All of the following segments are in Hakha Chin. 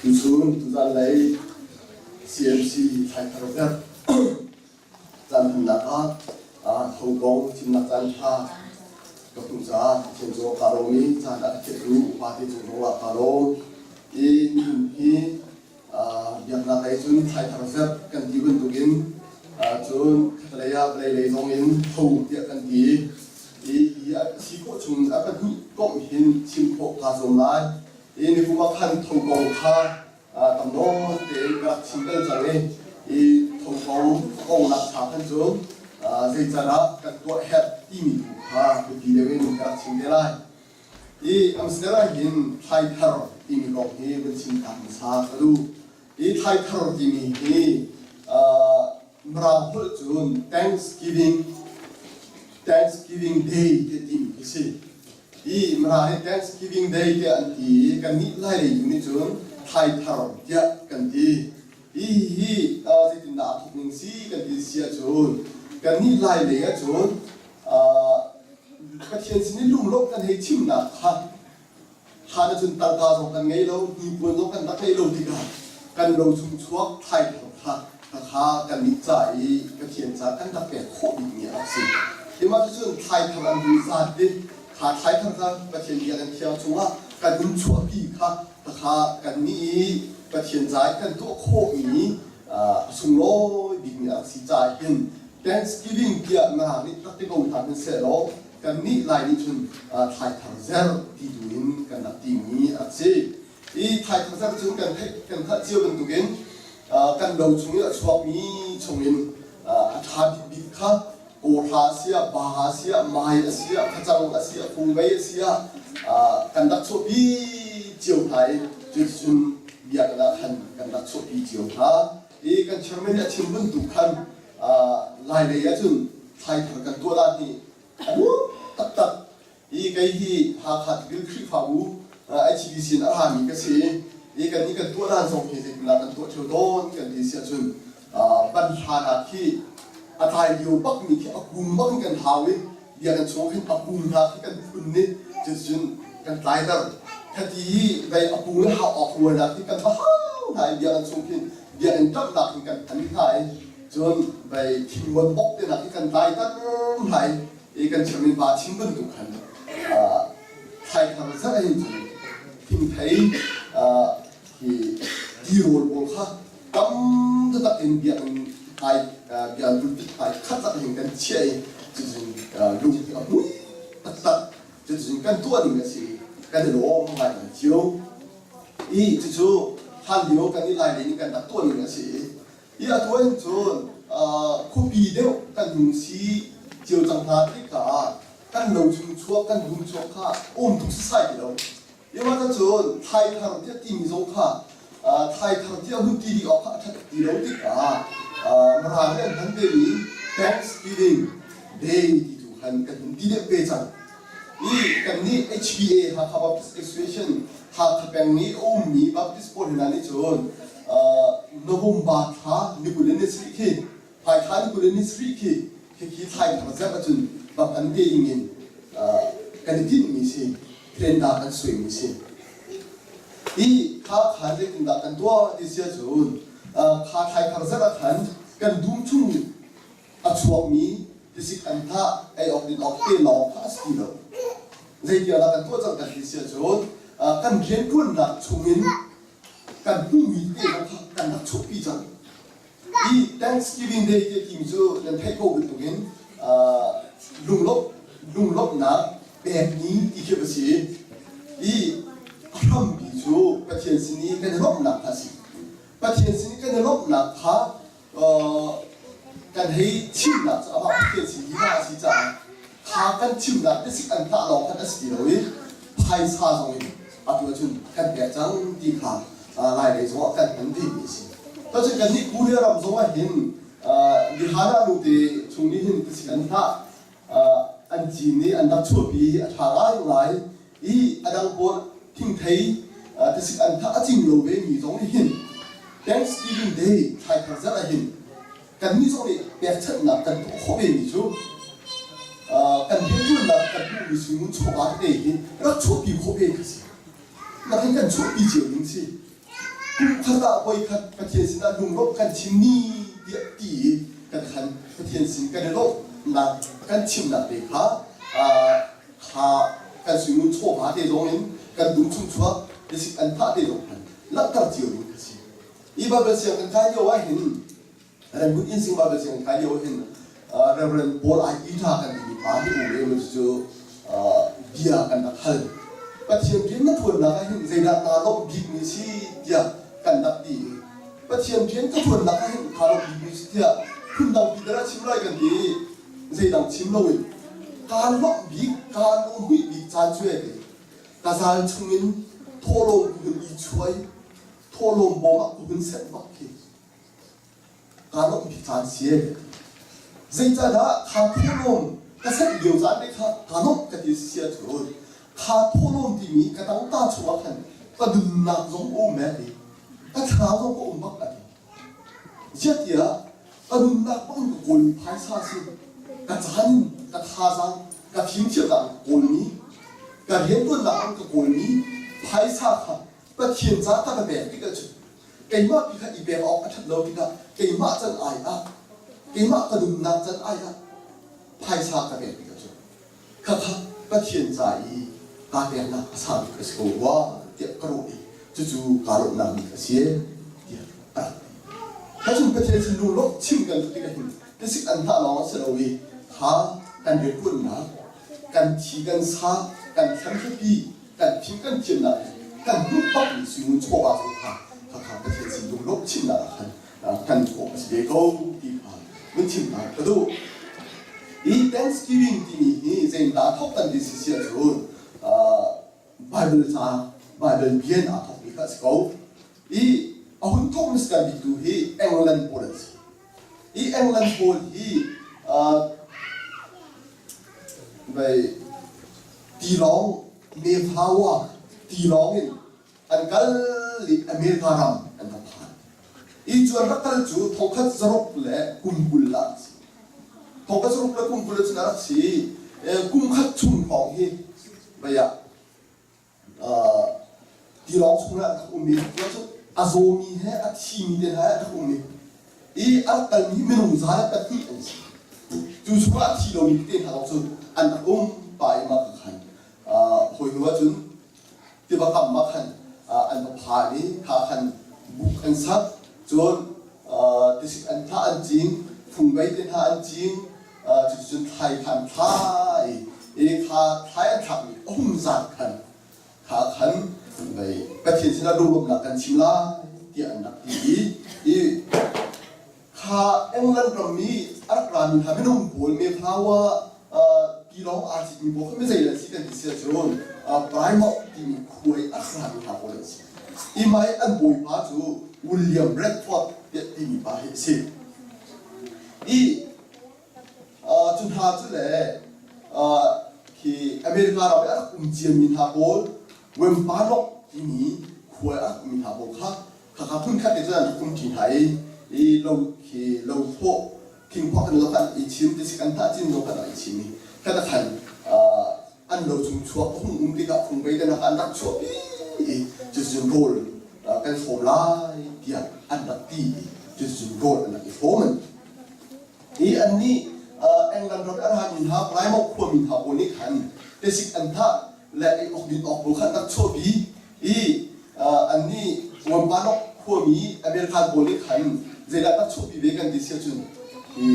Tuchun tuzanlei CMC thlaithar zarh caan hmannak ah tho kong chimnak caan ṭha ka hmuh caah Pathian cung kaa lawm i caan a ka thiahtu upa te cung zongah kaa lawm. I nihin hi biaknak lei cun thlaithar zarh kan ti bantukin cun khatlei ah vawlei lei zong in tho tiah kan ti i hi a si khawh chung a pahnih komh hin chim khawh kaa zuam lai. I nikum ah khan tho kong kha tam nawn tein ka rak chim bal cang i i tho kong kongnak ṭha khan cu zeican ah kan tuah herh timi tu kha biapi deuh in ka rak chim te lai. I Amsterdam ah hin thlaithar timi kong hi vun chim ta hmasa ka duh. I thlaithar timi hi Mirang holh cun Thanksgiving Thanksgiving Day ti timi khi si. I Mirang nih Thanksgiving Day tiah an ti i kannih Lailei tu nih cun thlaithar tiah kan ti. Hi hi zeitindah aa thawk ning si kan ti si ahcun kannih Lailei ahcun Pathian sin i lunglawmh kan hei chimnak kha Hlan ahcun tangka zong kan ngei lo, hnipuan zong kan rak ngeih lo tikah kan lo chung chuak thlaithar kha khakha kannih ca i Pathian ca kan rak pek khawh bikmi a rak si. Timah cucun thlaithar an hun zat i kha thlaithar kha Pathian bia kan thiang chungah kan hun chuahpi kha khakha kannih i Pathian ca i kan tuah khawhmi a sunglawi bikmi a rak si caah hin Thanksgiving tiah Mirang nih rak ti ko hna hmanhsehlaw kannih Lai nih cun thlaithar zer ti tu in kan rak timi a si. I thlaithar zer cun kan theih kan hngalh cio bantukin kan lo chung i a chuakmi chungin a ṭha bikbik kha kawhra a si ah, ba a si ah, mai a si ah, facang a si ah, fungvei a si ah kan rak chuahpi cio hna i cuticun biakinn ah khan kan rak chuahpi cio hna. I kan chairman nih a chim bantuk khan Lailei ahcun thlaithar kan tuah dan hi a nuam taktak. I kei hi Hakha Tipil Khrihfabu HBC in a rami ka si i kan nih kan tuah dan zong hi zeitindah kan tuah ṭheo tawn kan ti si ahcun banhla nak hi a tlai lio bakmi khi a kum bak in kan hau i biakinn chung khin a kum hna khi kan phun nih cuticun kan tlaiter. Khati i vei a pu le hau awk rualnak hi kan va hau hna i biakinn chung khin biakinn ṭamhnak hin kan phan hna i cun vei thinguan bok te nak hi kan tlaiter hna i kan chairman pa chim bantuk khan thlaithar zarh hin cun thingthei hi tirawl pawl kha tam taktak in biakinn hmai biakinn pulpit hmai khat lak hin kan chiah i cuticun lung hi a hmui taktak. Cuticun kan tuah ding a si i kan i lawm ngai ngai cio. I cucu hlan lio kan i Lailei nih kan rak tuah ning a si i i atu ahhin cun khuapi deuh kan hung si cio cang hna tikah kan lo chung chuak kan dum chuak kha um tuk sasai ti lo. Iwan cun thlaithar tiah timi zong kha thlaithar tiah hun ti dih awk kha a ṭhat ti lo tikah Mirang nih an hman vemi Thanksgiving Day ti tu khan kan hun ti deuh ve cang. I kannih HBA Hakha Baptist Association Hakha peng i a ummi Baptist pawl hna nih cun November thla ni 20 le ni sarih khi Thaithla ni 20 le ni sarih khi khikhi thlaithar zerh ahcun bak an te ding in kan i tinhmi si. Tlennak an suaimi si. Hi kha khan zeitindah kan tuah ti si ahcun kha thlaithar zarh ah khan kan dum chung a chuakmi tisik an thah ei awk din awk te lawng kha a si ti lo. Zeitiah dah kan tuah cang kan ti si ahcun kan rianṭuannak chungin kan hmuhmi te zong kha kan rak chuahpi cang. Hi Thanksgiving Day ti timi cu nan theih ko bantukin lunglawmhnak pek ni ti khi a si i a hrampi cu Pathian sin i kan i lawmhnak kha a si. Pathian sin i kan i lawmhnak kha kan hei chimnak cu amah Pathian sin lila a si caah kha kan chimnak biasik an tah lawng khan a si ti lo i phaisa zong in atu ahcun kan pek cang ti kha Lailei zongah kan hman vemi a si. Cun kannih Korea ram zongah hin Lihana nute chung nih hin tisik an hnah an cin i an rak chuahpi a ṭha ngaingai i a dang pawl thingthei tisik an hnah a cing lo vemi zong nih hin Thanksgiving Day thlaithar zarh ah hin kannih zong nih pekchanhnak kan tuah khawh vemi cu kan rianṭuannak kan hmuhmi suingun chawva tete hi rak chuahpi khawh ve kha si. Mah hi kan chuahpi cio ding si. Kum khat ah voikhat Pathian sinah lunglawmh kan chim ni tiah ti i kan khan Pathian sin kan i lawmhnak kan chimnak te kha kha kan suingun chawva te zong in kan dum chung chuak tisik an thah te zong khan langhter cio ding kha si. Hi Bible siang kan kai lio ah hin Rangoon inn sing Bible siang kai lio hin Reverend Paul I. Peter kan timi pa hi um e cu bia kan rak hal. Pathian rian na ṭuannak ah hin zeidah naa lawmh bikmi si tiah kan rak ti i Pathian rian ka ṭuannak ah hin kaa lawmh bikmi si tiah phundang pi dah chim lai kan ti i zeidang chim loin kaa lawmh bik kaa lunghmuih bik caan cu e ti ka zal chungin thawhlawm ka hun i chuai thawhlawm bawm ah ka hun senh bak khi kaa lawmhpi caan si. Zeicahdah kha thawhlawm ka senh lio caan te kha kaa lawmh ka ti si ahcun kha thawhlawm timi ka tangka chungah khan ka nunnak zong a um e ti ka thlarau zong ka um bak a ti. Ziahtiah ka nunnak bangin ka kawlmi phaisa si ka caan in ka thazaang ka fimthiamnak in ka kawlmi ka riantuannak in ka kawlmi phaisa kha Pathian ca ka va pek tik ahcun keimah pi kha i pek awk a ṭhat lo tikah keimah can ai ah keimah ka nunnak can ai ah phaisa ka pek tik ahcun khakha Pathian ca i kaa peknak a sa bik a si ko rua tiah ka ruah i cucu kaa lawmhnak bik a si tiah a rak ti. Kha cun Pathian sin lunglawmh chim kan duh tikah hin tisik an hnah lawng a si lo i kha kan rianṭuannak kan thi kan sa kan thlanhripi kan thim kan thiamnak he kan hmuh bakmi suingun chawva zong kha khakha Pathian sin lunglawmh chimnak ah khan kan khawh a si ve ko ti kha vun chimnak ka duh. Hi Thanksgiving timi hi zeidah thawk kan ti si si ahcun Bible ca Bible bia in aa thawkmi kha a si ko. I a hun thawk hmasa bik tu hi England pawl an si. Hi England pawl hi tilawng Mayflower tilawng in an kal i America ram an va phan. Hi cu an rak kal cu thongkhat zaruk le kum 20 ah a si. Thongkhat zaruk le kum 20 cun a rak si. Kum khat chung hrawng hi vei ah tilawng chungah an rak um i cu a zawmi he a thimi te hna he an rak um i i a rak kalmi minung za le pahnih an si. Cu chungah a thi lomi tete hna zong cu an rak um pa i mah khan hawi hnu ahcun tiva kam ah khan an va phan i kha khan buk an sak cun tisik an thlah an cing fungvei te hna an cing cuticun thlai kha an thla i i kha thlai an thlakmi a hung zat khan kha khan vei Pathian sinah lunglawmhnak kan chim lai tiah an rak ti i i kha England rammi a rak rami hna minung pawl Mayflower tilawng aa citmi pawl kha mizei an si kan ti si ahcun Plymouth timi khua i a rak rami hna pawl an si. I mah i an bawipa cu William Bradford tiah timi pa hi a si. I Cu hna cu le khi America ram i a rak um ciami hna pawl Wempanok timi khua i a rak ummi hna pawl kha khakha phunkhat te cun an rak umṭi hna i i lo khi lo thawh thingphawk in lo khan i chim tisik an hnah cin lo khan rak i chim i khat a khan an lo chung chuak a hung um tikah fungvei te an rak chuahpi i cuticun rawl kan hrawm lai tiah an rak ti i cuticun rawl an rak i hrawm an Hi annih England ram i a rami hna Plymouth khuami hna pawl nih khan tisik an thah le ei awk din awk pawl kha an rak chuahpi i annih Wampanoag khuami American pawl nih khan zeidah rak chuahpi ve kan ti si ahcun hi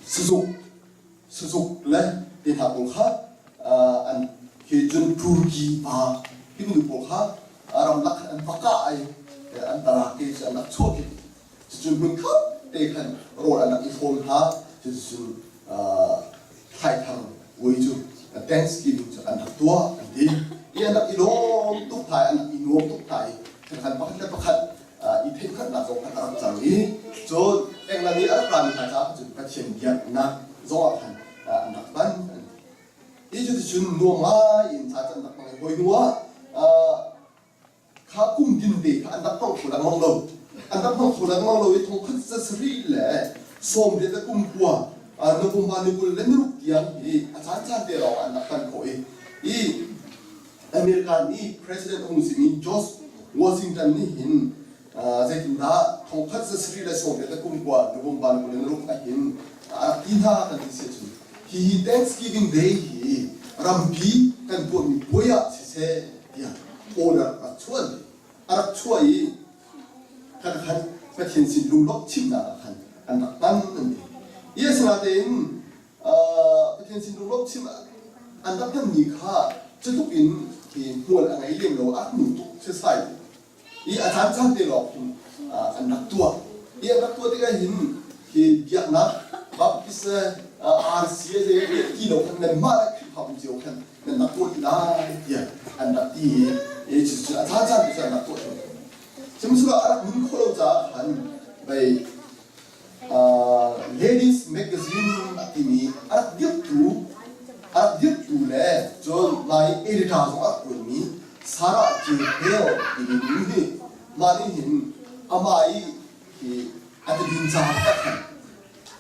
sazuk sazuk le te hna pawl kha an hi cun Turkey pa hi nu pawl kha ramlak khan an va kah i an tara te cu an rak chuahpi cucun hmun khat te khan rawl an rak i hrawm hna cucun thlaithar puai cu Thanksgiving cu an rak tuah an ti i an rak i lawm tuk hna i an rak i nuam tuk hna i khan pakhat le pakhat i theihhngalhnak zong khan a rak cang i cun England i a rak rami hna caah cun Pathian biaknak zong ah khan an rak hman an ti. Hi cuticun nuam ngai in ca can rak hmang i hawi hnu ah kha kum din te kha an rak hmang kho lengmang lo. An rak hmang kho lengmang lo i thongkhat zasarih le sawmriat le kum kua November ni 26 tiang hi a caancaan te lawng an rak hman khawh i. I America nih President a hung simi George Washington nih hin zeitindah thongkhat zasarih le sawm le kum kua November 26 ah hin a rak ti hna kan ti si ahcun hihi Thanksgiving Day hi rampi kan tuahmi puai ah siseh tiah order a rak chuan a rak chuah i khan khan Pathian sin lunglawmh chimnak ah khan an rak hman an ti. I asinain Pathian sin lunglawmh chim an rak hmanmi kha cutluk in hi hmual a ngei lem lo a hnu tuk setsai i a caan caan te lawng hin an rak tuah. I an rak tuah tikah hin hi biaknak Baptist RC ti lo khan nanmah le Khrihfabu cio khan nan rak tuah ti lai tiah an rak ti i cucu a caan caan te cu an rak tuah ṭheo. Sihmanhsehlaw a rak nun khawh lo caah khan vei Ladies Magazine a timi a rak dirhtu a rak dirhtu le cun lai editor zong a rak ṭuanmi Sarah J. Hale timi nu nih mah nih hin amah i hi a tadinca ah khan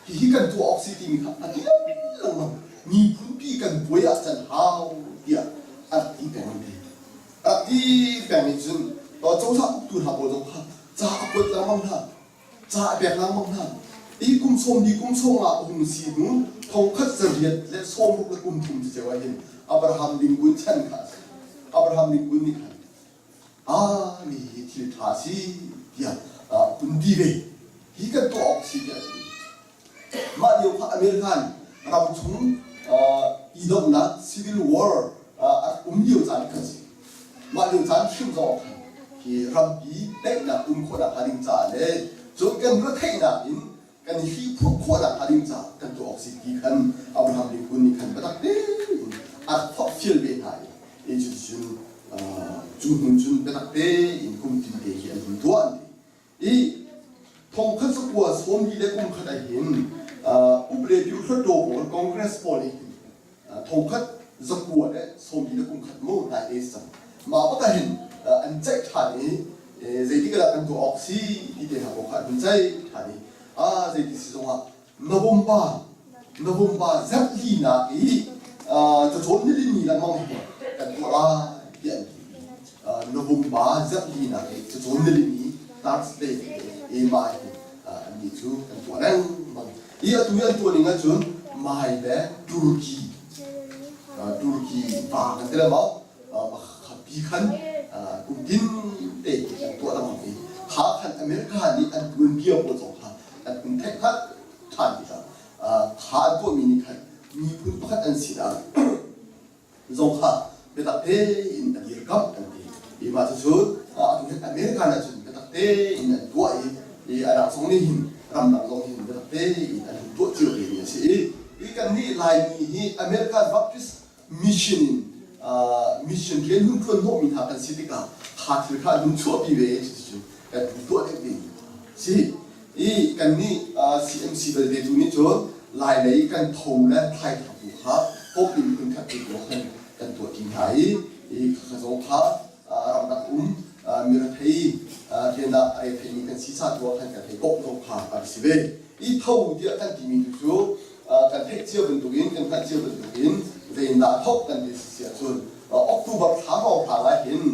hihi kan tuah awk si timi kha a ti lengmang miphunpi kan buai ah can hau tiah a rak ti peng an ti. A rak ti peng nih cun cozah uktu hna pawl zong kha ca a kuat lengmang hna. Ca a pek lengmang hna. Hi kum sawm li kum sawm ah a hung si hnu thongkhat zariat le sawmruk le kum thum ceceu ah hin Abraham Lincoln chan kha a si. Abraham Lincoln nih khan ah mi hi thil ṭha a si tiah hun ti ve. Hi kan tuah awk a si tiah a ti. Mah lio kha American ramchung idohnak civil war a rak um lio caan kha a si. Mah lio caan hrim zong ah khan hi rampi daihnak um khawhnak hnga ding caah le cun kan retheihnak in kan i hlihphuah khawhnak hnga ding caah kan tuah awk si ti khan Abraham Lincoln nih khan biatak tein a rak forhfial ve hna i cuticun cu hnu cun biatak tein kum tinte hi an hun tuah an ti. I thongkhat zakua sawmli le kum khat ah hin uple Hluttaw pawl Congress pawl nih hin thongkhat zakua le sawmli le kum khat mu nai te cang. Mah bak ah hin an ceih ṭhan i zeitik ah kan tuah awk si ti te hna pawl kha an hun ceih ṭhan i a zeiti si zongah November November zarhlinak i cacawn nilini lengmang hi kan tuah lai tiah an ti. November zarhlinak i cacawn nilini Thursday i mah hi annih cu an tuah lengmang. I atu i an tuah ning ahcun Mai le Turkey Turkey pa kan ti le maw pi khan kum tin te kan tuah lengmang i kha khan America nih an tuanbia pawl zong kha an hun theih hngalh ṭhan tikah kha an tuahmi nih khan miphun pakhat an sinak zong kha biatak tein a dirkamh an ti. I mah cucu atu hin America ah cun biatak tein an tuah i i a dang zong nih hin ramdang zong hin biatak tein an hun tuah cio ve mi a si i i kannih Laimi hi American Baptist mission in mission rian hun ṭuan hnawhmi hna kan si tikah kha thil kha an hun chuahpi ve cuticun kan hun tuah deuh ve si i kannih CMC belte tu nih cun Lailei kan tho le thlaithar tu kha pop in phun khat tu khan kan tuah ṭi hna i i khakha zong kha ramdang um mirethei rian ah a retheimi kan si ca tu ah khan kan hei bawmh zong kha a si ve i tho tiah kan timi tu cu kan theih cio bantukin kan hngalh cio bantukin zeindah thok kan ti si ahcun October thla hrawnghrang ah hin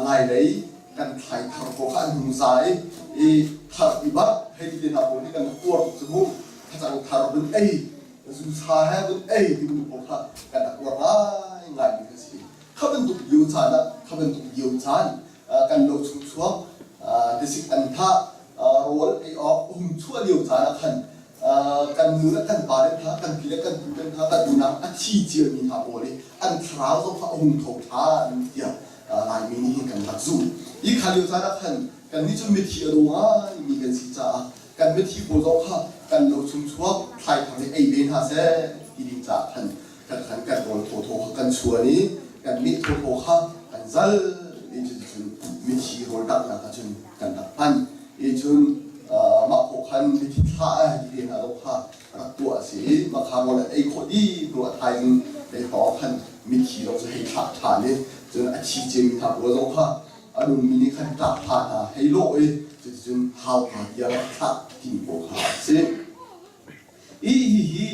Lailei kan thlai thar pawl kha an hung za i i thar i bak hei ti te hna pawl hi kan uar tuk cu mu thacang thar vun ei zusa he vun ei ti bantuk pawl kha kan rak uar ngai ngai mi kha si kha bantuk lio caan ah kha bantuk lio caan kan lo chung chuak tisik an thah rawl ei awk hung chuah lio caan ah khan kan nu le kan pa le hna kan pi le kan pu le hna kan unau a thi ciami hna pawl i an thlarau zong kha a hung tho ṭhan tiah Laimi nih hin kan rak zumh. Hi kha lio caan ah khan kannih cu mithi a daw ngaimi kan si caah kan mithi pawl zong kha kan lo chung chuak thlaithar nih ei ve hna seh ti ding caah khan kan khan kan rawl thawthaw kha kan chuan i kan meh thawthaw kha kan zal i cuticun mithi rawl danghnak ah cun kan rak hman. I cun mah khawh khan mithi thla a ti te hna zong kha rak tuah a si i makha rawl an ei khawh dih hnu a thaizing lei hrawng khan mithi zong cu hei thlah ṭhan i cun a thi ciami hna pawl zong kha a nungmi nih khan ṭah hla hna hei lawh i cuticun hauka tiang thlah timi pawl kha a si. Hi hihi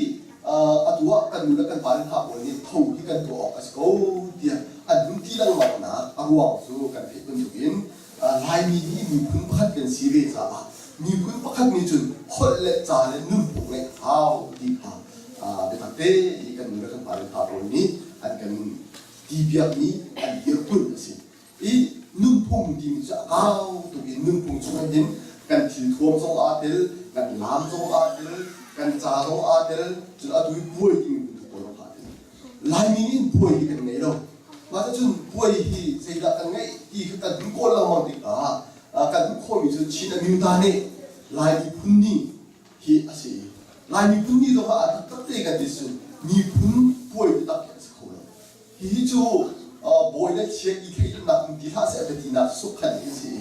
Atu ah kan nu le kan pa le hna pawl nih tho hi kan tuah awk a si ko tiah an hun ti lengmang nak a ruang cu kan theih bantukin Laimi hi miphun pakhat kan si ve caah miphun pakhat nih cun holh le ca le nunphung ngeih hau ti kha biatak te i kan nu le kan pa le hna pawl nih an kan ti piakmi an dirhmun a si. I nunphung timi cu a kau tuk i nunphung chungah hin kan thilthuam zong aa tel, kan laam zong aa tel, kan ca zong aa tel, cun atu i puai timi bantuk pawl zong aa tel. Laimi nih puai hi kan ngei lo. Mah cun puai hi zeidah kan ngeih ti kha kan hun kawl lengmang tikah kan hmuh khawhmi cu Chin Amyota nih Lai miphun ni hi a si. Lai miphun ni zong ah a taktak te kan ti cun miphun puai taktak hi a si kho lo. Hihi cu bawi le chia i thleidannak um ti hlah seh va tinak sukhan hi a si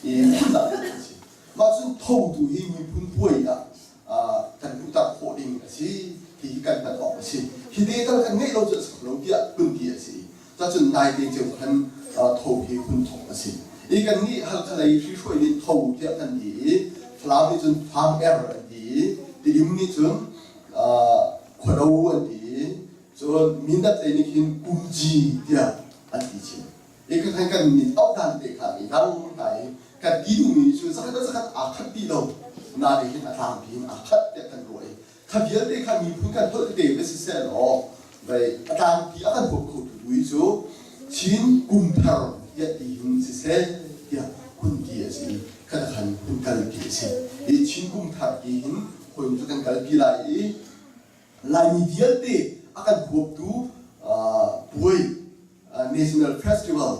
i phundang a si. Mah cun thotu hi miphun puai ah kan hmuhter khawh ding a si. Hihi kan hman awk a si. Hi te tal kan ngeih lo cu a si kho lo tiah hun ti a si. Cacun naite ceu khan tho hi hun thawk a si. I kan nih Halkha lei hrihruai nih tho tiah kan ti i Falam nih cun Fang er an ti i Tidim nih cun Khuado an ti i Cun Mindat lei nih khin kumci tiah an ti chin. I khan kan min auh dan te kha i dang hna i kan ti duhmi cu zakhat le zakhat aa khat ti lo. Nain hin a tlangpi in aa khat tiah kan ruah i kha vialte kha miphun kan holh tete va siseh law vei a tlangpi a kan huap khotu tu hi cu Chin kumthar tiah ti hin siseh tiah hun ti a si. Kha khan hun kalpi a si. I Chin kumthar ti hin hawi cu kan kalpi lai i Laimi vialte a kan huaptu puai National Festival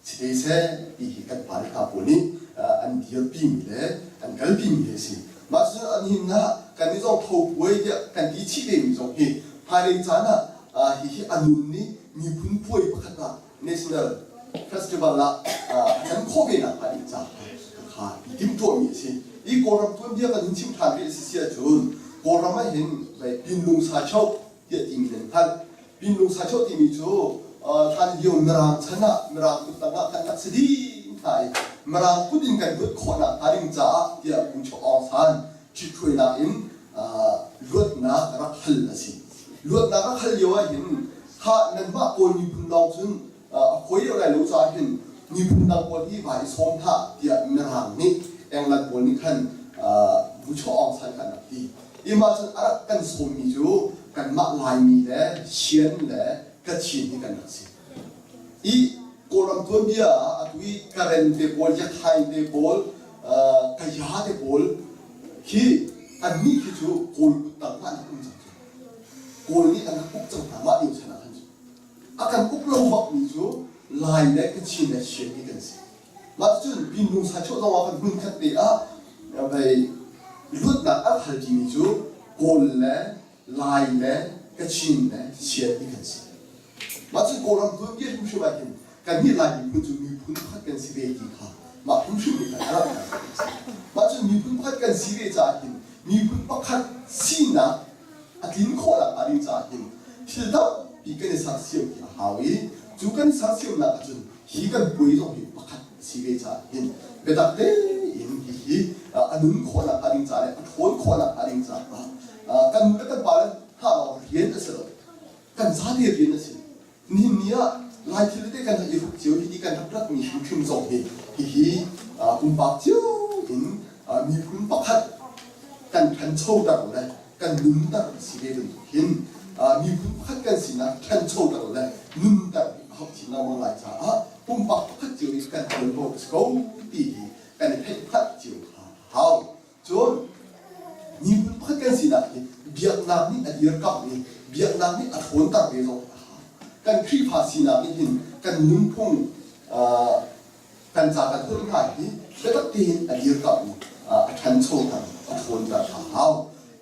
si te seh ti hi kan pale hna pawl nih an dirpimi le an kalpimi hi a si. Mah cu an hin ah kan nih zong tho puai tiah kan ti chih vemi zong hi hmailei caan ah hihi a nun nih miphun puai pakhat ah National Festival ah a can khawh ve nakhnga ding caah kha i timhtuahmi a si. I Kawlram tuanbia kan hun chim ṭhan rih a si si ahcun Kawlram ah hin Pinlung Saichoh tiah timi nan hngalh. Pinlung Saichoh timi cu hlan lio Mirang chan ah Mirang kut tangah kan rak si dih hna i Mirang kut in kan luat khawhnak hnga ding caah tiah Pu Chaw Aung San ṭhithruainak in luatnak rak hal a si. Luatnak rak hal lio ah hin kha nanmah Kawl miphun lawng cun a fawi deuh lai lo caah hin miphun dang pawl hi vai i sawm hlah tiah Mirang nih England pawl nih khan Buchaw Aung San kha an rak ti. I mah cun a rak kan sawmmi cu kanmah Laimi le Shan le Kachin hi kan rak si. I Kawlram tuanbia ah atu i Karen te pawl, Yakhai te pawl, Kaya te pawl khi annih khi cu Kawl kuttang ah an rak um cang cu. Kawl nih an rak uk cang hna mah lio chan ah khan cu. A kan uk lo bakmi cu Lai le Kachin le Shan hi kan si. Mah cucun Pinlung Saichuah zong ah kan hmun khat te ah vei luatnak an hal timi cu Kawl le Lai le Kachin le Shan hi kan si. Mah cu Kawlram tuanbia hrimhrim ah hin kannih Lai miphun cu miphun pakhat kan si ve ti kha mah hrimhrim nih khan a langhter a si. Mah cu miphun pakhat kan si ve caah hin miphun pakhat sinak a tlin khawhnak hnga ding caah hin thil tampi kan i sersiam hi a hau i cu kan i sersiamnak ahcun hi kan puai zong hi pakhat a si ve caah hin biatak tein hihi a nun khawhnak hnga ding caah le a ṭhawn khawhnak hnga ding caah kan nu le kan pa le hna lawng rian a si lo. Kan zate rian a si. Nihin ni ah Lai thil tete kan i hruk cio hi ti kan rak ratmi hrimhrim zong hi hihi pumpak cio in miphun pakhat kan ṭhanchoter le kan nunter a si ve bantuk hin miphun pakhat kan sinak ṭhanchoter le nunter hi a hau chin lengmang lai caah pumpak pakhat cio i kan ṭuanvo a si ko ti hi kan i theih hngalh cio kha a hau. Cun miphun pakhat kan sinak hi biaknak nih a dirkamh i biaknak nih a ṭhawnter ve zong a hau. Kan Khrihfa sinak nih hin kan nunphung kan ca kan holh hna hi biatak tein a dirkamh i a ṭhanchoter, a ṭhawnter a hau.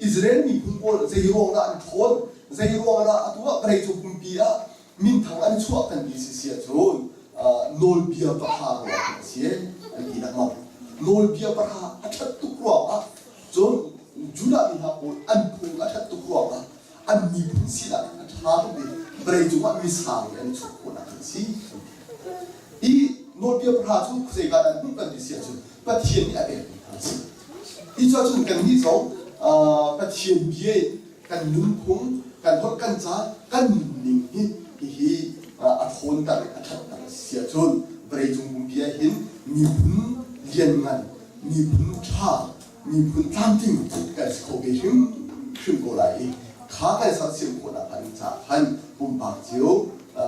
Israel miphun pawl zei ruang dah an ṭhawn, zei ruang dah atu ah vawleicung pumpi ah minthang an chuah kan ti si si ahcun nawlbia pahra ruang a si an ti lengmang. Nawlbia pahra a ṭhat tuk ruangah cun Judah mi hna pawl an phung a ṭhat tuk ruangah an miphun sinak a ṭha tuk i vawleicung ah misang i an chuah khawhnak an si an ti. Hi nawlbia pahra cu khuazei dah an hmuh kan ti si ahcun Pathian nih a pekmi hna a si. Hi cu ahcun kannih zong Pathian bia in kan nunphung. Kan holh kan ca kan nunning hi hihi a ṭhawnter i a ṭhatter a si ahcun vawleicung pumpi ah hin miphun lianngan, miphun ṭha, miphun tlamtling kan si kho ve hrimhrim ko lai i kha kan sersiam khawhnak hnga ding caah khan pumpak cio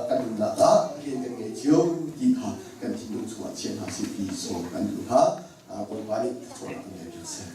kan nunnak ah rian kan ngei cio ti kha kan thinlung chungah chia hna sih ti sawm kan duh hna. Bawipa nih thluachuahnak kan pek seh.